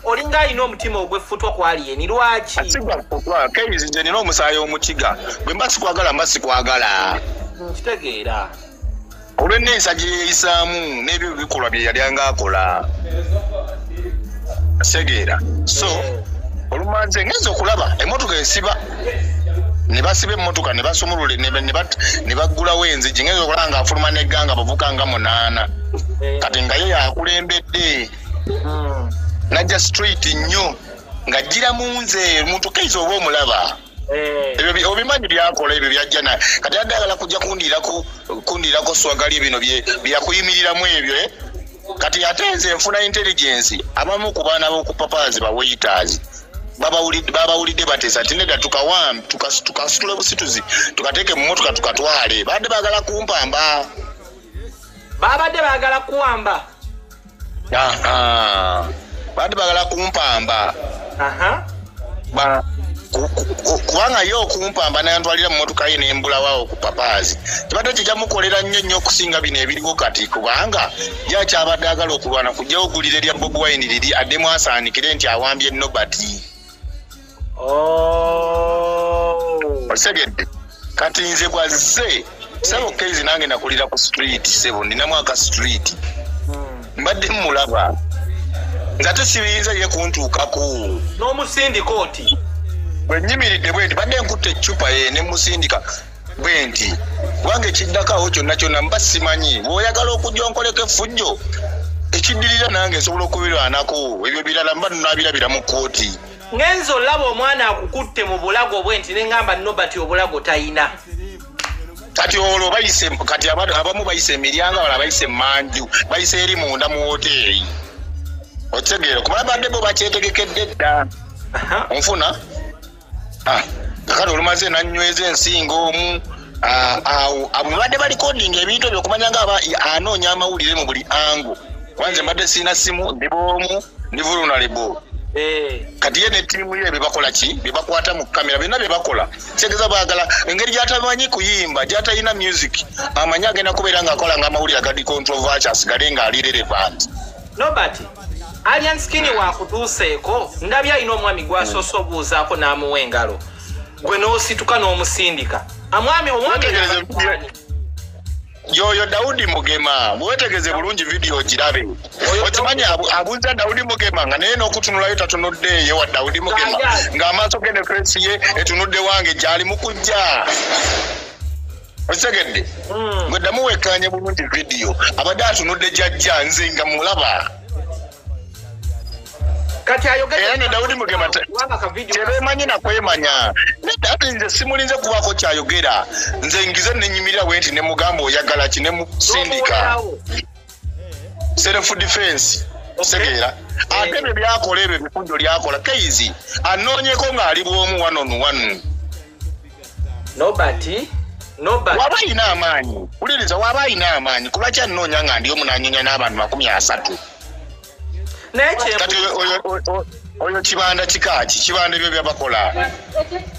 Olinga alina omutima ogw'effutwa ku Alien, lwaki? Asigwa Keizi, nze nina omusaayi omukiga, bwe mba sikwagala mba sikwagala. Kitegeera. Olw'enneeyisa gye yeeyisaamu n'ebyo bikolwa bye yali nga akola. Segeera. So olumanze ngenza okulaba emmotoka esiba, ne basiba emmotoka ne basumulula ne baggulawo enzigi, ngenza okulaba ng'afuluma n'egganga abavuka nga 8. Kati nga ye yakulembedde. Najja straight nnyo ng'ajjira mu nze, omuntu Keizi oba omulaba. Ebyo obimanyi byakola ebyo byajja naye. Kati adde ayagala kujja kundiirako swagali bino byakuyimiriramu ebyo. Kati ate nze nfuna intelligence, abamu ku baana b'oku papaazi ba waiters babawulidde bateesa nti nedda tukasitule busituzi tukateeke mu mmotoka tukatwale. Babadde baagala kumpamba. Babadde baagala kuwamba. Babadde baagala kumpamba. Kubanga ye okumpamba nantwalira mu mmotoka ye n'embulawo ku papaazi. Kibadde kijja mukolera nnyo nnyo okusinga bino ebiriwo kati, kubanga ye akyabadde agala okulwana kujjawo oggulire lya Bobi Wine liri addemu asaanikire nti awambye Nobert. Osegedde. Kati nze bwazze ssebo Keizi nange nakulira ku street ssebo, nninamu aka street. Mbadde mmulaba. Nze ate sibiyinza ye kuntuukako. N'omusindika oti? Bwe nnyimiridde bwe nti, badde nkutte eccupa ye ne musindika bwe nti, kubanga ekiddako awo kyonna kyonna mba simanyi. Bw'oyagala okujja onkoleko effujjo, ekiddirira nange nsobola okubirwanako, ebyo birala mba nnaabirabira mu kkooti. Ngenze olaba omwana akukutte mu bulago bwe nti ne ŋŋamba Nobert obulago tayina. Kati olwo bayise, kati abamu bayise emiryango, abalala bayise emmanju, bayise eri munda mu woteeri. Okitegeera, kuba badde bo bakyetegekedde dda. Onfuna? Kakati olumaze nanyweza ensingo omu, awo abo babadde balikodinga ebintu ebyo okumanya nga anoonya amawulire mu buli ango. Kuba nze mbadde sirina ssimu, ndi bw'omu, ndi vulnerable. Kati ye ne ttiimu ye bye bakola ki? Bye bakwata mu kamera byonna bye bakola. Kitegeeza baagala engeri gy'atamanyi kuyimba, gy'atalina music, amanyi agenda kubeera ng'akola ng'amawulire agali controversial asigale ng'ali relevant. Nobert, Alien Skin wakutuuseeko, ndabye alina omwami gw'asoose obuuzaako n'amuwa engalo. Gwe n'osituka n'omusindika. Omwami Yoyo Daudi Mugema, weetegeze bulungi vidiyo girabe. Okimanyi abuuza Daudi Mugema nga naye n'okutunulayo tatunudde eyo wa Daudi Mugema, ng'amaaso ge ne face ye etunudde wange gy'ali mu kujja. Okitegedde? Gwe ddamu wekkaanye bulungi vidiyo, abadde atunudde gy'ajja nze nga mulaba. Kati ayogedde Era ne Daudi Mugema tebeemanyi na kwemanya. Nedda ate nze simulinze kubaako kyayogera. Nze ngize ne nnyimirira bwe nti ne mugamba oyagala ki ne musindika. Self defense. Otegeera? Ate ebyo byakola ebyo ebifujjo lyakola Keizi anoonyeko ng'ali bw'omu wano nu wano. Nobert. Waba alina amaanyi, wuliriza, waba alina amaanyi, kulwaki annoonya nga ndi omu n'anyonya n'abantu 30? Kati oyo kibanda kika ki? Kibanda ebyo byabakola.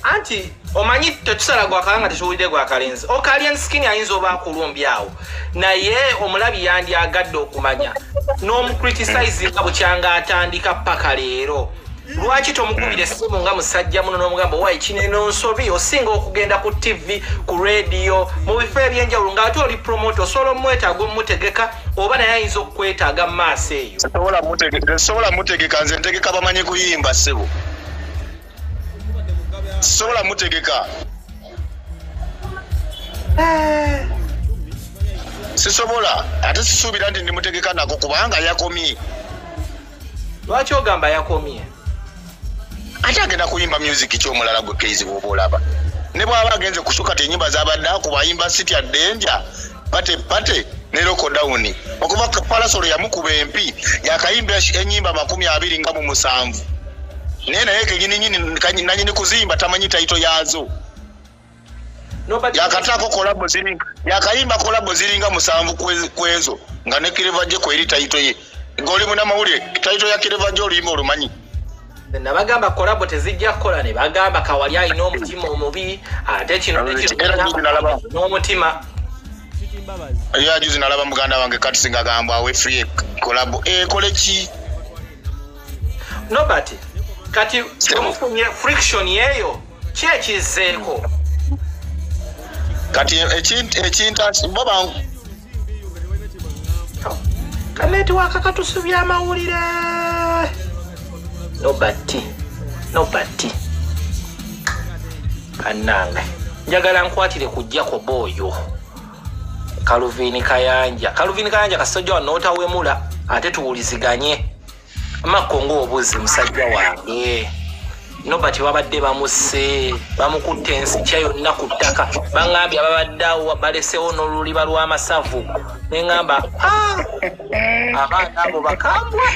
Anti omanyi tetusala gwa kalanga tetuwulidde gwa kalenzi. Alien Skin ayinza oba akulumbye awo, naye omulabi yandyagadde okumanya n'omucriticize nga bukyanga atandika paka leero. Lwaki tomukubira essimu nga musajja muno n'omugamba wayi kino eno nsobi, osinga okugenda ku TV, ku radio, mu bifo ebyenjawulo ng'ate oli promoter, osobola omwetaaga omutegeka oba naye ayinza okukwetaaga mu maaso eyo. Sobola mutegeka, nze ntegeka bamanyi kuyimba ssebo. Sobola mutegeka. Sisobola, ate sisuubira nti ndimutegeka nako kubanga yakomye. Lwaki ogamba yakomye? Ate agenda kuyimba music ki omulala gwe Keizi bw'oba olaba. Ne bw'aba agenze kushuka ti ennyimba z'abadde akuba ayimba City at Danger, Pate Pate ne Lockdown. Okuva Palasolo yamukuba empi, yakayimba ennyimba 27. Naye naye kennyini nnyini nannyini kuzimba tamanyi title yaazo. Yakataako collabo ziringa, yakayimba collabo ziringa 7 kwezo nga ne Clever J kweri title ye. Ng'oli munnamawulire, title ya Clever J oluyimba olumanyi. Nabagamba collabo tezijja kukola, ne bagamba Kawali alina omutima omubi, ate kino ne kino n'omutima. Era juzi nalaba muganda wange Kati singa agamba awe free collabo. Ekole ki? Nobert, kati omufunye friction yeyo kyekizeeko. Kati ekintu baba kanetiwaka katusubya amawulire. Nobert kanange njagala nkwatire ku Jacob oyo Calvin Kayanja. Calvin Kayanja kasajja wa n'otawemula ate tuwuliziganye amakongo obuzi musajja wange. Nobert babadde bamusse bamukutte ensi kya yonna ku ttaka, baŋŋambye ababadde awo balesewo n'oluliba lw'amasavu, ne ŋŋamba abaana abo bakambwe,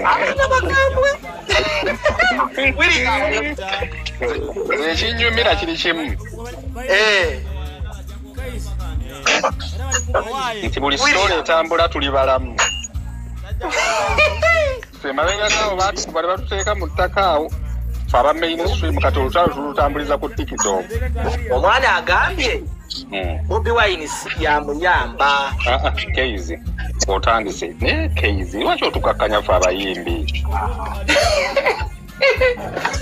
abaana bakambwe. Ekinyumira kiri kimu nti buli sitole etambula tuli balamu. Emabega bali batuteeka mu ttaka awo fe aba mainstream kati olutalo tulutambuliza ku TikTok. Omwana agambye Bobi Wine yamuyamba. Keizi otandise naye Keizi lwaki otukakkanya fe abayimbi?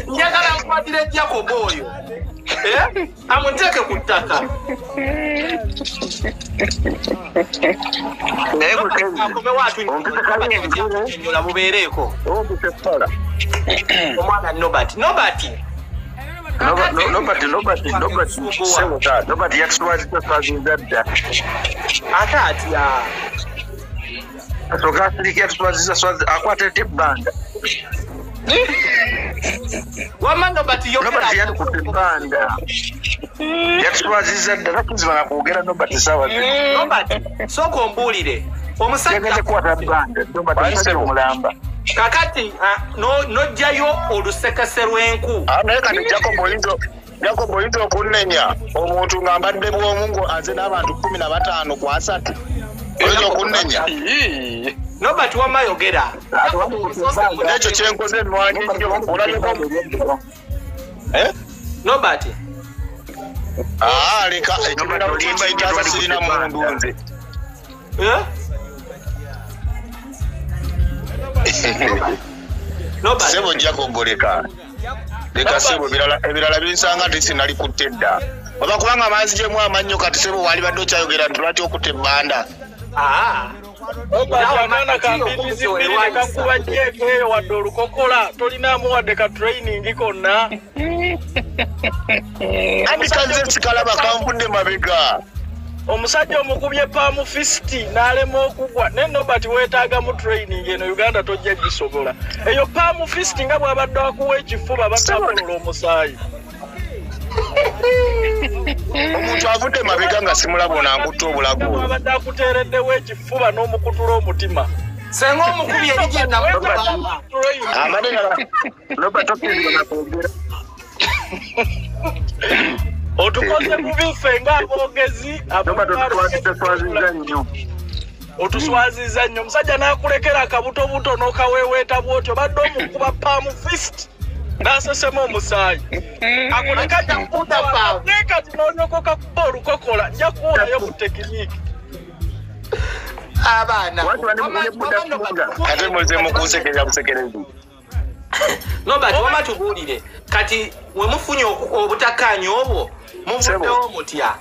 Njagala nkwatire Jacob oyo amuteeke ku ttaka. Akomewo bubeereeko omwana Nobert. Nobert yatuswaziza dda. Ate atya? Asooka asirike yatuswaziza akwata ebbanda. Wamma Nobert yogera yakutte ebbanda. Yatuswaziza dda takkizibwa na kwogera Nobert essaawa zino. Nobert sooka ombuulire omusajja yakwata ebbanda Nobert musajja omulamba. Kakati n'ojjayo olusekese lw'enku. Naye kati Jacob oyinza okunnenya omuntu nga mbadde bw'omu ng'aze n'abantu 15 ku 30. Oyinza okunnenya. Nobert wamma yogera. Ekyo kyenkoze nnwanyi nnyo olabeko. Nobert. Leka ekibeera bulimba ekyaza sirina mundu nze. Sebo Jacob leka. Leka sebo ebirala binsanga nti sinali kutte dda. Oba kubanga amanzigyemu amannyo kati sebo walibadde okyayogera nti lwaki okutte ebbanda. Akaana ka mbirizi bbiri ne kakuba jjeeko eyo wadde olukokola tolinaamu wadde ka training konna. Anti kanze sikalaba kanvudde mabega. Omusajja omukubye palm fist n'alema okugwa. Naye Nobert weetaagamu training eno Uganda tojja gisobola. Eyo palm fist nga bw'abadde akuwa ekifuba abadde akulula omusaayi. Omuntu avudde mabega nga simulaba ono ankutta obulago. Abadde akuteereddewo ekifuba n'omukutula omutima. Senga omukubi eri gye namukuba. Nobert tokkirizibwa na kwogera. Otukoze bubi ffe ng'aboogezi. Otuswaziza nnyo. Omusajja n'akulekera akabutobuto n'okaweeweeta bw'otyo obadde omukuba palm fist n'asesema omusaayi. Akuleka kati n'onyokoka kuba olukokola nja kuwaayo ku tekiniki. Abaana. Ate muze mukunsekerera busekerezi. Nobert wamma tubuulire kati we mufunye obutakkaanya obwo muvuddewo mutya?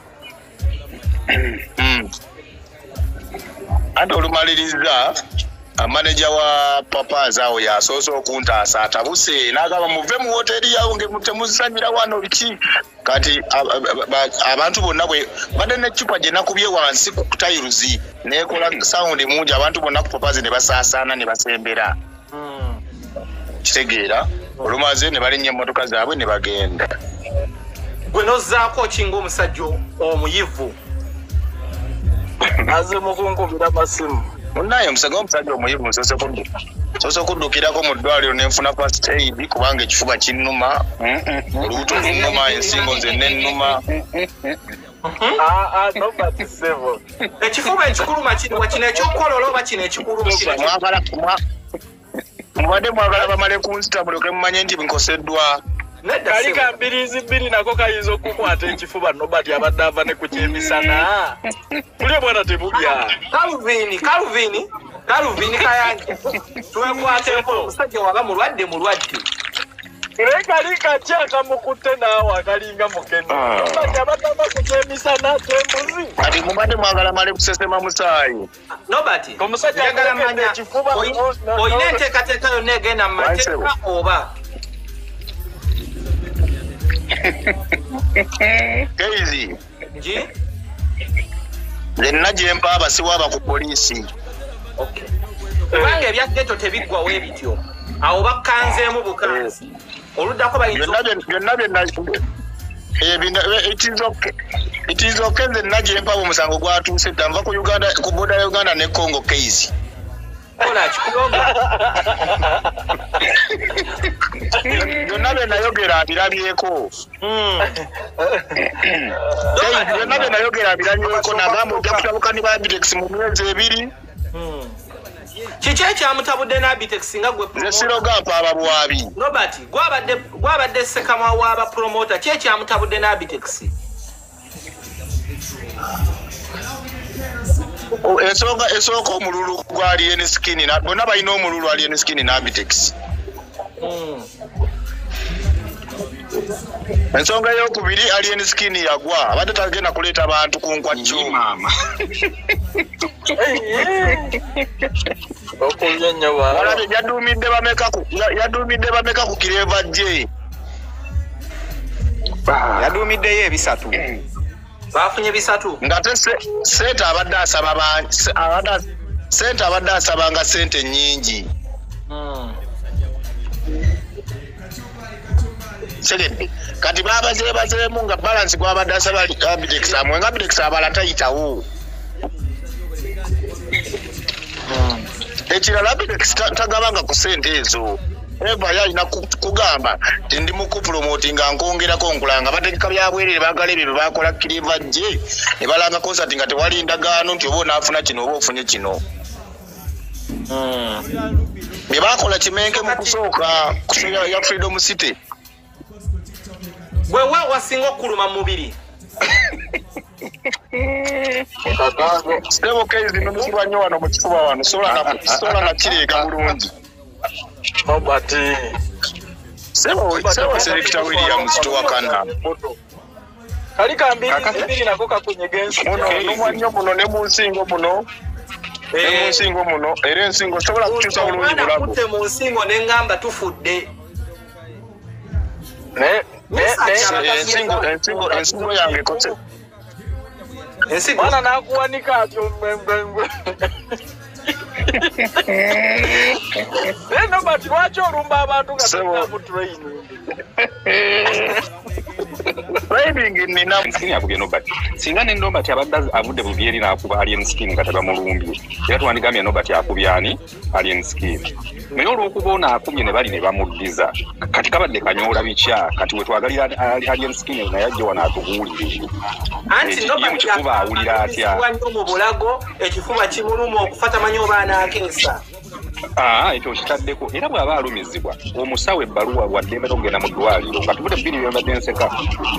Anti olumaliriza maneja wa Papazi awo yasoose okuntaasa atabuse n'agamba muve mu woteeri yawo temuzannyira wano biki. Kati abantu bonna bwe badde n'eccupa gye nakubye wansi ku tayiruzi neekola sawundi mungi abantu bonna ku Papazi ne basaasaana ne basembera. Kitegeera olumaze ne balinnya emmotoka zaabwe ne bagenda. Gwe n'ozzaako ki ng'omusajja omuyivu? Aze mukunkubira masimu. Munnaye omusajja omuyivu nsoose okuddukirako mu ddwaliro ne nfuna first aid kubanga ekifuba kinnuma, olubuto lunnuma, ensingo nze nennuma. Ekifuba ekikuluma kino eky'okukolola oba kino ekikuluma? Mubadde mwagala bamale kunzita mulyoke mumanye nti nkoseddwa. Kali ka mbirizi bbiri nako kayinza okukwata ekifuba. Nobert abadde ava ne ku kyemisana. Mulye bwana tebulya. Calvin Calvin Kayanja twekwateko omusajja waba mulwadde mulwadde. Kali kakyaka mukutte naawe akalinga mukene. Abadde abatamba ku kyemisana kyembuzi. Kati mubadde mwagala male kusesema musaayi. Nobert, omusajja njagala manya ekifuba olina enteekateeka yonna egenda mu mateeka oba? Keizi. Nji? Nze gye mpa abasiwa aba ku poliisi. Okay. Kubanga ebya ghetto tebiggwawo ebityo. Awo bakkanzeemu bukanzi. Oluddako bayinza byonna byonna it is okay nze nna gye mpa omusango gwatuuse dda nva ku Uganda ku boda ya Uganda ne Congo Keizi. Kola kikuloga. Byonna bye nayogera abirabyeko. Byonna bye nayogera abirabyeko nagamba ojja kutabuka ne ba Abitex mu myezi 2. Kiki ekyamutabudde n'Abitex nga gwe nze siroga mpa ababwabi. Robert, gwabadde ssekamwa w'aba promoter, ki ekyamutabudde n'Abitex? Ensonga esooka omululu gwa Alien Skin bonna balina omululu Alien Skin n'Abitex. Ensonga eyokubiri Alien Skin yagwa abadde tagenda kuleeta abantu ku nkwaccu. Maama. Okulya nnyo ba. Walabye yaduumidde bameka ku Kireva J. Yaduumiddeyo ebisatu. Bafunye bisatu. Ng'ate sente abadde asaba sente abadde asabanga sente nnyingi. Segedde kati babazeebazeemu nga balance gwabadde asaba Abitex amwe nga Abitex abala tayitawo. Ekirala Abitex tagabanga ku sente ezo. Eva yalina kugamba nti ndi mu kupromotinga nkwongerako nkulanga bategeka byabwerere baagala ebyo bye bakola Kireva J ne balanga concert nga tewali ndagaano nti oba onaafuna kino oba ofunye kino. Bye baakola Kimenke mu kusooka ku ya Freedom City. Gwe wasinga okuluma mu mubiri. Ssebo Keizi numizibwa nnyo wano mu kifuba wano sobola nakireega bulungi. Robert. Sebo Selector Williams tuwakana. Kali kambiri nako kakunyega ensi. Muno numwa nnyo muno ne mu nsingo muno. Ne mu nsingo muno era ensingo sobola kukyusa bulungi bulago. Kutte mu nsingo ne ngamba tufudde. Ensingo yange kotse. Ensingo mwana nakuwanika atyo. Naye Nobert lwaki olumba abantu nga tolina mu training? Training nina Skin yakubye Nobert. Singa ne Nobert abadde avudde mu byeri n'akuba Alien Skin nga tebamulumbye. Era twandigambye Nobert akubye ani? Alien Skin. Naye olw'okuba ono akubye ne bali ne bamuddiza. Kati kabadde kanyoola bikya. Kati we twagalira Alien Skin naye ajje wano atubuulire. Anti Nobert mu kifuba awulira atya? Nnyo mu bulago, ekifuba kimuluma okufa tamanyi oba anaakeesa. Ekyo kitaddeko era bw'aba alumizibwa omusawo ebbaluwa waddembe okugenda mu ddwaliro nga tuvudde bbiri byembadde nseka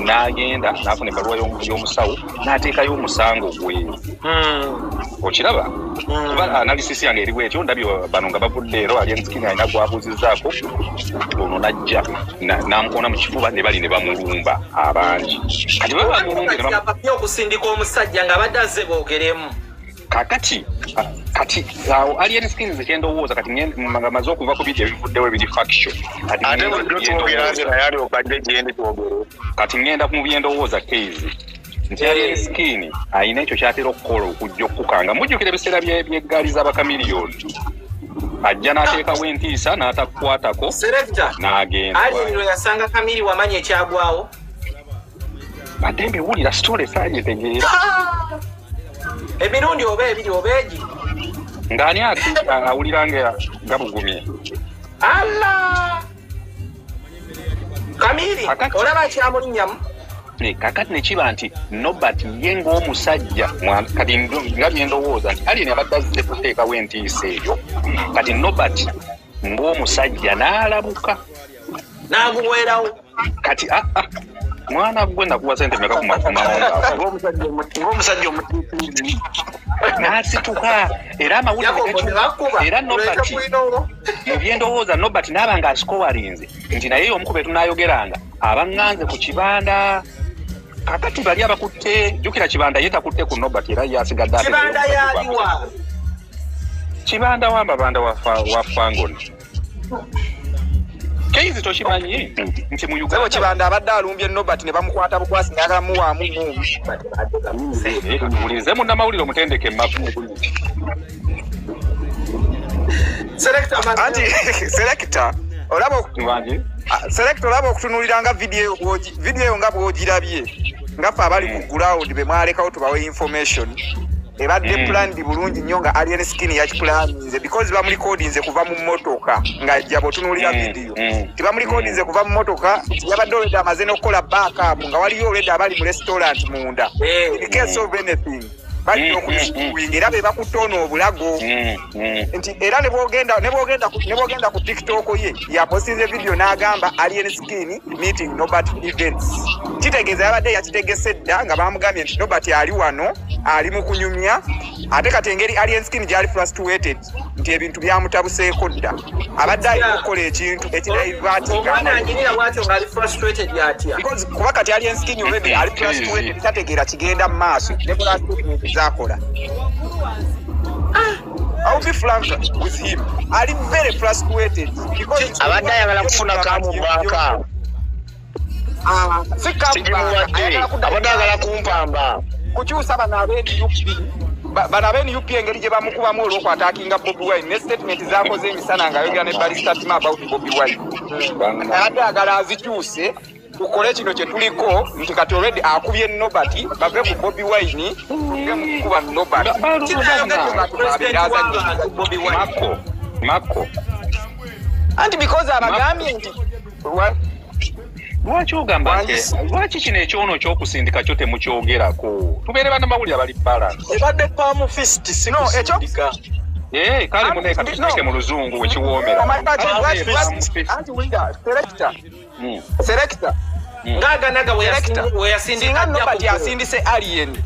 n'agenda n'afuna ebbaluwa y'omusawo n'ateekayo omusango gwe. Okiraba? Kuba analysis yange eri bwetyo ndabye bano nga bavudde ero Alien Skin alina gw'abuuzizzaako ono n'ajja n'amukoona mu kifuba ne bali ne bamulumba abangi. Kati bwe bamulumbye okusindika omusajja ng'abadde azze boogeremu. Kakati kati awo Alien Skin nze kyendowooza kati nga maze okuva ku biri ebivuddewo ebiri faction. Ate bulijjo twogera nze naye alyoka ajje gyendi twogere. Kati ngenda mu byendowooza Keizi nti Alien Skin alina ekyo ky'atera okukola okujja okukanga. Mujjukira ebiseera by'eggaali z'Abakamiliyoni. Ajja n'ateekawo entiisa n'atakukwatako n'agenda. Alien lwe yasanga Kamili wamanya ekyagwawo. Badde mbiwulira story saagitegeera. Emirundi oba ebiri oba egi. Ng'ani awulira nga gabugumye. Allah! Kamili, olaba kyamulinnyamu? Kakati ne kiba nti Nobert ye ng'omusajja kati nga bye ndowooza nti Alien abadde azze kuteekawo entiisa eyo. Kati Nobert ng'omusajja n'alabuka. N'aguweerawo. Kati Mwana gwe nakuwa sente meka kumamawanga. Ng'omusajja omutiitiizi. N'asituka era amawulire era Nobert mu byendowooza Nobert n'aba nga asikowalinze nti naye omu ku be tunaayogeranga abaŋŋanze ku Kibanda. Kakati bali abakutte, jjukira Kibanda ye takutte ku Nobert era ye asigadde. Kibanda yaliwa? Kibanda wa Mabanda wa Fangoni. Keizi tokimanyi nti mu Uganda Kibanda abadde alumbye Nobert ne bamukwata bukwasi n'ayagala muwaamu mmundu. Mulize munnamawulire omutendeke emaku. Selector anti selector olaba selector olaba okutunuulira nga video nga bw'ogirabye nga ffe abali ku ground be mwalekawo tubawe information. Ebadde planned bulungi nnyo nga Alien Skin yakiplaninze because bamurecordinze kuva mu mmotoka ng'ajja bw'otunuulira video. Tibamurecordinze kuva mu mmotoka, yabadde already amaze n'okukola backup nga waliyo already abali mu restaurant munda. In case of anything, balina okuwinga era be bakutte ono obulago. Nti era ne bw'ogenda ku TikTok ye yapostinze video n'agamba Alien Skin meeting Nobert events. Kitegeeza yabadde yakitegese dda nga bamugambye nti Nobert ali wano ali mu kunyumya, ate kati engeri Alien Skin gyali frustrated nti ebintu byamutabuseeko dda abadde alina okukola ekintu ekidaivatinga. Omwana anyirira bw'atyo ng'ali frustrated atya? Because kuba kati Alien Skin already ali frustrated tategeera kigenda mu maaso ne frustrated zakola. I'll be frank with him. Ali very frustrated because abadde ayagala kufuna kamu banka. Abadde ayagala kumpamba. Kukyusa bano ab'NUP bano ab'NUP engeri gye bamukubamu olw'okwataakinga Bobi Wine ne statement z'akoze emisana ng'ayogera ne Barrister Tima about Bobi Wine. Abadde ayagala azikyuse tukole kino kye tuliko nti kati already akubye Nobert bave ku Bobi Wine tuge mu kukuba Nobert. Mako. Anti because abagambye nti lwaki ogamba nti lwaki kino ekyono ky'okusindika kyo temukyogerako? Tubeere bannamawulire abali balance. Ebadde palm fist si kusindika. Kale muneeka tukiteeke mu luzungu we kiwoomera. Anti winga selector. Selector. Ng'aganaga we yasindika Nobert yasindise Alien.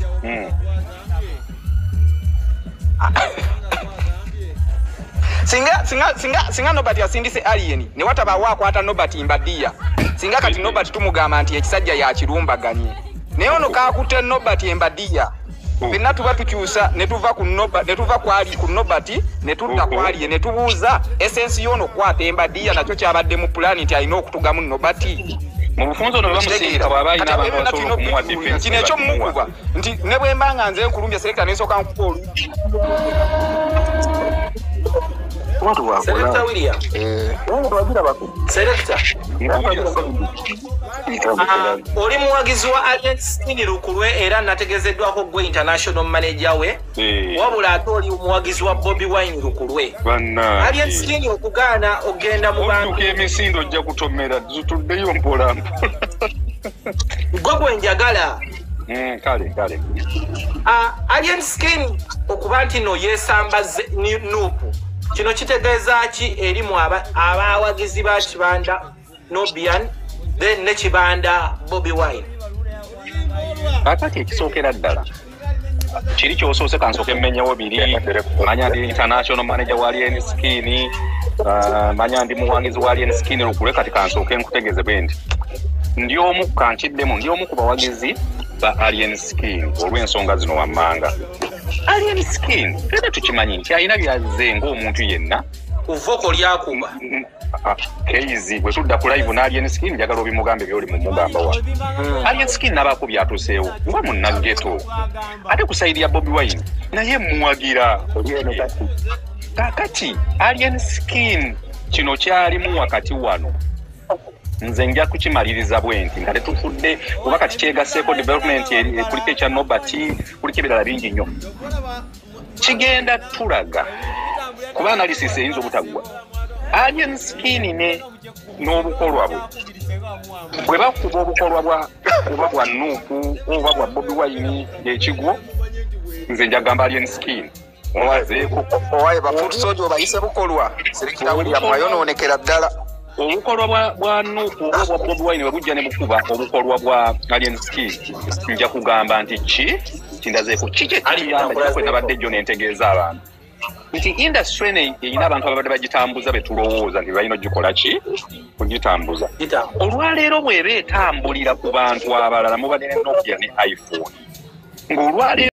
Singa Nobert yasindise Alien ne watabaawo akwata Nobert Mbadiya. Singa kati Nobert tumugamba nti ekisajja yakirumbaganye. Naye ono kakutte Nobert Mbadiya. Fenna tuba tukyusa ne tuva ku Nobert ne tuva kwali ku Nobert ne tudda kwali ne tubuuza essence y'ono kwata Mbadiya nakyo kyabadde mu plan nti alina okutugamu Nobert. Mu bufunze ono bamusindika bw'aba alina abantu abasobola okumuwa defense. Kino ekyo mmukuba nti ne bwe mba nga nze nkulumbye selector ne nsooka nkuba oluyi. Selector William. Selector. Oli muwagizi wa Alien Skin Lukulwe era nategezeddwako gwe international manager we. Wabula ate oli muwagizi wa Bobi Wine Lukulwe. Alien Skin okugaana ogenda mu bantu. Odduka emisindo ojja kutomera tutuddeyo mpola mpola. Gwe gwe njagala. Kale. Alien Skin okuba nti no yeesambaze Nupu. Kino kitegeeza ki eri mu abawagizi ba Kibanda Nobian then ne Kibanda Bobi Wine? Kakati ekisookera ddala kiri ky'osoose kansooke mmenyewo biri. Manya ndi international manager wa Alien Skin, manya ndi muwangizi wa Alien Skin Lukulwe. Kati kansooke nkutegeeze bwe nti ndi omu kankiddemu ndi omu ku bawagizi ba Alien Skin olw'ensonga zino wammanga. Alien Skin fena tukimanyi nti alina byazze ng'omuntu yenna kuvoko lyakuba. Keizi bwe tudda ku live na Alien Skin njagala obimugambe by'oli mumugamba wa. Alien Skin n'abaako byatuuseewo nga munnageto ate ku sayidi ya Bobi Wine naye muwagira. Kaakati Alien Skin kino kyalimu wakati wano nze nja kukimaliriza bwe nti nga tetufudde kuba kati kyegasseeko development kuliko ekya Nobert kuliko ebirala bingi nnyo kigenda tulaga kuba analysis eyinza obutaggwa. Alien Skin ne n'obukolwa bwe bwe bakuba obukolwa bwa oba bwa Nupu oba bwa Bobi Wine ekigwo nze njagamba Alien Skin owazeeko owaye ba foot soldier obayise bukolwa. Selector William wayonoonekera ddala. Obukolwa bwa Nupu oba bwa Bobi Wine bwe bujja ne bukuba obukolwa bwa Alien Skin, nja kugamba nti ki kindazeeko kiki ekiyamba kwe nabadde jjo nentegeeza abantu nti industry eno erina abantu ababadde bagitambuza be tulowooza nti balina ogikola ki kugitambuza. Olwaleero bw'eba etambulira ku bantu abalala, mubadde ne Nokia ne iPhone ng'olwaleero